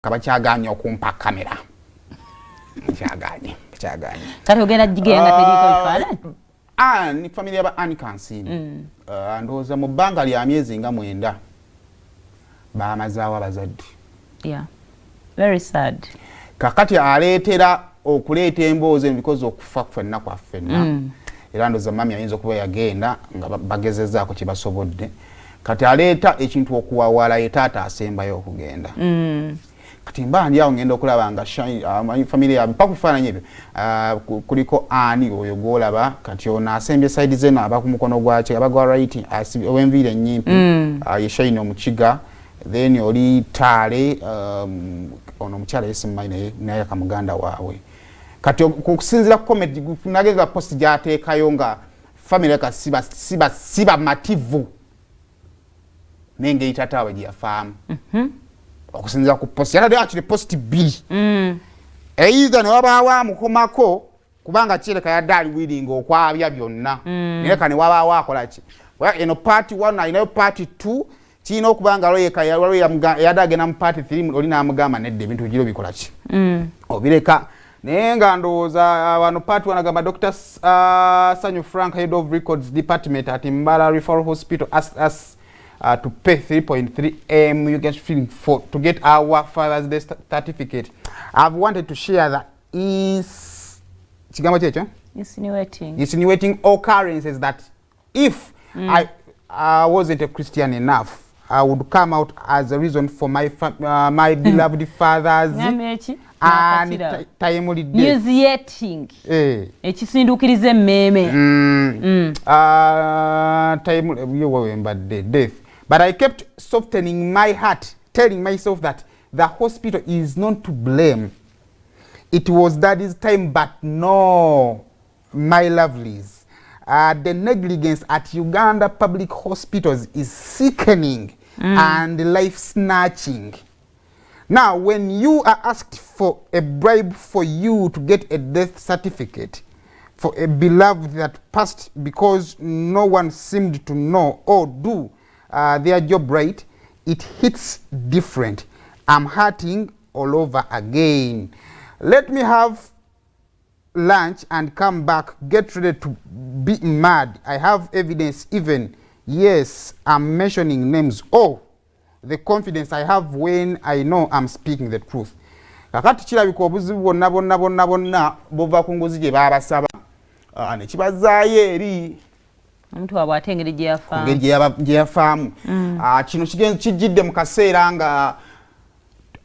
Bakyaganye okumpa kamera, kyaganye kyaganye. Kati ogenda gigenda teriiko bifaananyi? Ah, ni family yaba Anne Kansiime. Ndowooza mu bbanga lya myezi nga 9 bamazaawo abazadde. Yeah, very sad. Kakati aleetera okuleeta emboozi eno because okufa ffenna kwa ffenna. Era ndowooza mami ayinza okuba yagenda nga bagezezaako kye basobodde. Kati aleeta ekintu okuwawala ye taata asembayo okugenda. Kati mba ndi awo, ngenda okulaba nga family yaabwe paka kufaananyi ebyo. Kuliko ani oyo gwolaba kati ono asembye side zeno, aba ku mukono gwaki, aba gwa right, ow'enviiri ennyimpi. Ye Shine Omukiga. Then oli Taale, ono omukyala yesimumanyi, naye kamuganda waabwe. Kati okusinziira ku comment nageza post gyateekayo nga family ka siba mativu n'engeri taata waabwe gye yafaamu. Okusinziira ku post yatadde, actually post bbiri. Either ne wabaawo amukomako, kubanga kireka yadde ali willing okwabya byonna. Naye ka ne wabaawo akola ki. Well, eno part one, alinayo part two. Kirina okuba nga lweka waliwo yadde agenda mu part three, oli n'amugamba nedda, ebintu bigiro bikola ki, obireka. Naye nga ndowooza wano part one agamba Dr Sanyu Frank, head of records department at Mbarara Referral Hospital, asked us to pay 3.3 m Uganda shilling for to get our father's death certificate. I've wanted to share the is kigambo kyekyo. Insinuating. Insinuating occurrences that if I wasn't a Christian enough, I would come out as a reason for my beloved father's Ngambye ki? And Nakatira. Timely death. Nauseating. Ekisinduukiriza emmeeme. Time yo wembadde death, but I kept softening my heart, telling myself that the hospital is not to blame, it was daddy's time. But no, my lovelies, the negligence at Uganda public hospitals is sickening and life snatching. Now, when you are asked for a bribe for you to get a death certificate for a beloved that passed because no one seemed to know or do their job right, it hits different. I'm hurting all over again. Let me have lunch and come back. Get ready to be mad. I have evidence even. Yes, I'm mentioning names. Oh, the confidence I have when I know I'm speaking the truth. Kakati kirabika obuzibu bwonna bwonna bwonna bwonna buva ku nguzi gye baabasaba. Ne kibazaayo eri omuntu waabwe ate engeri gye yafaamu. Engeri gye yafaamu. Kino kijjidde mu kaseera nga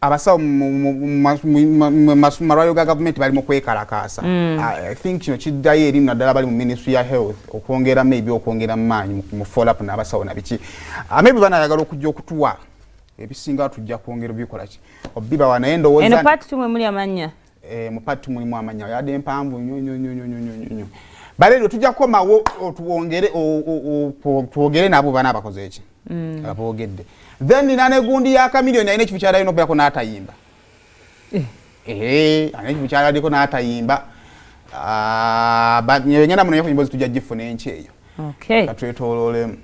abasawo mu malwaliro ga gavumenti bali mu kwekalakaasa. I think kino kiddayo eri naddala bali mu ministry ya health okwongera, maybe okwongera mu maanyi mu follow up n'abasawo nabiki. Maybe banayagala okujja okutuwa ebisinga, tujja kwongera obikola ki obibawa, naye ndowooza Eno part tumwe muli amannya. Mu part mulimu amannya, yadde empanvu nnyo nnyo nnyo nnyo nnyo nnyo nnyo. Baleero tujja kukomawo tuwongere twogere nabo bana abakoze eki aboogedde. Then nina negundi ya Chameleone, alina ekifo kyalina okubeerako n'atayimba. Ehe, alina ekifo kyaladdeko n'atayimba. Ngenda muno emboozi tujja gifuna enkya eyo. Okay. Katwetooloolemu.